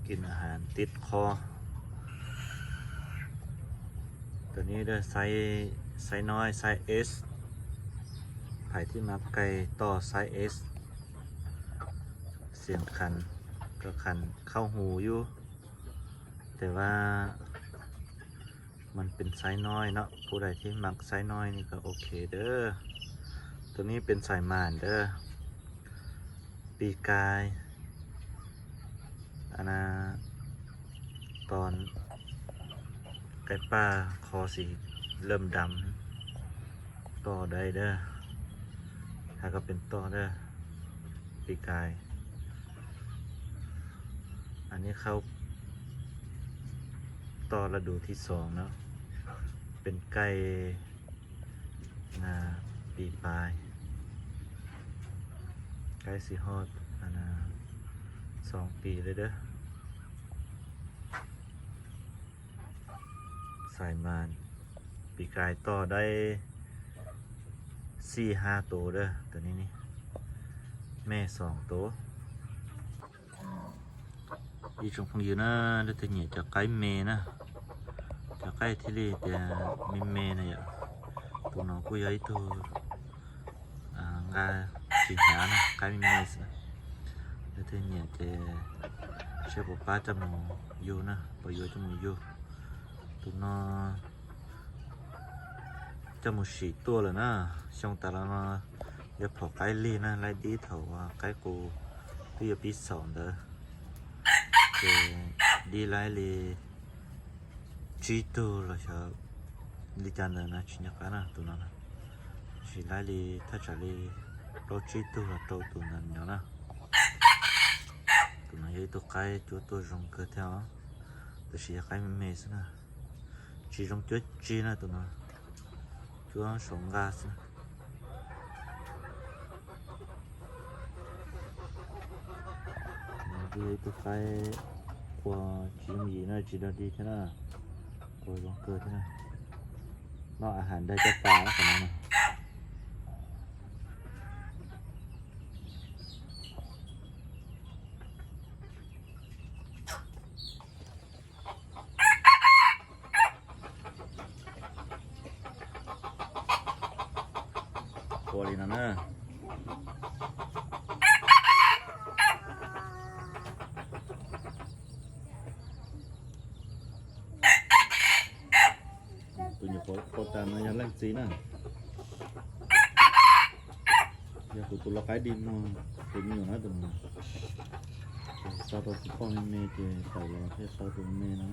กินอาหารติดคอ ตัวนี้ด้วย ไซส์ ไซส์น้อย ไซส์ S ใครที่มักไก่ต่อ ไซส์ S เสียงขันก็ขันเข้าหูอยู่ แต่ว่ามันเป็นไซส์น้อยเนาะ ผู้ใดที่มักไซส์น้อยนี่ก็โอเคเด้อ ตัวนี้เป็นสายหม่านเด้อ ปีกาย อันนะ ตอนใกล้ป้าคอสีเริ่มดำ ต่อได้เด้อ ถ้าก็เป็นต่อเด้อ ปีกาย อันนี้เข้าต่อฤดูที่สองเนาะ เป็นไก่ นะ ปีปลาย ใกล้สิฮอด อันนะ สองปีเลยเด้อ สายหม่าน ปีกายต่อได้สี่ห้าตัวเด้อ ตัวนี้นี่ แม่สองตัว Ib tsoom phooj ywg na, leej twg nyiam cov qaib me na, cov qaib thiaj li tias me me na yom. Tus no kuj yog ib tug nqa tsis hnyav na, qaib me me xwb. Leej twg nyiam ces seb puas pab coj mus yug na, puas yuav coj mus yug. Tus no coj mus sim tuaj lawm na, xyoo tas los no yog phom qaib lig na, laib dib thaum qaib qus twb yuav pib xaum ntawd, ces dib laib li tsib tug los xyov li cas ntawd na, tsis nco qab na tus no na. Tab sis laib li thaj tsam li plaub tsib tug los rau tus ntawd nyob na. Tus no yog ib tug qaib cuab tuaj zoo kawg thiab os, tab sis yog qaib me me xwb na, tsis zoo cuab tsi na tus no, cuab saum nqaj xwb. Kuj yog ib tug qaib qua tsis yooj yim na, tsis dog dig thiab na, qua zoo kawg thiab na. Noj a has daig caj pas qhov no na. Ua li no na. Tus nyuam qhuav ua tas no yog leej txiv na. Yog kuv tus lau qaib dig muag tus me nyuam na tus no. Sau tau tus poj me me ces tawm los thiaj tau tus me no.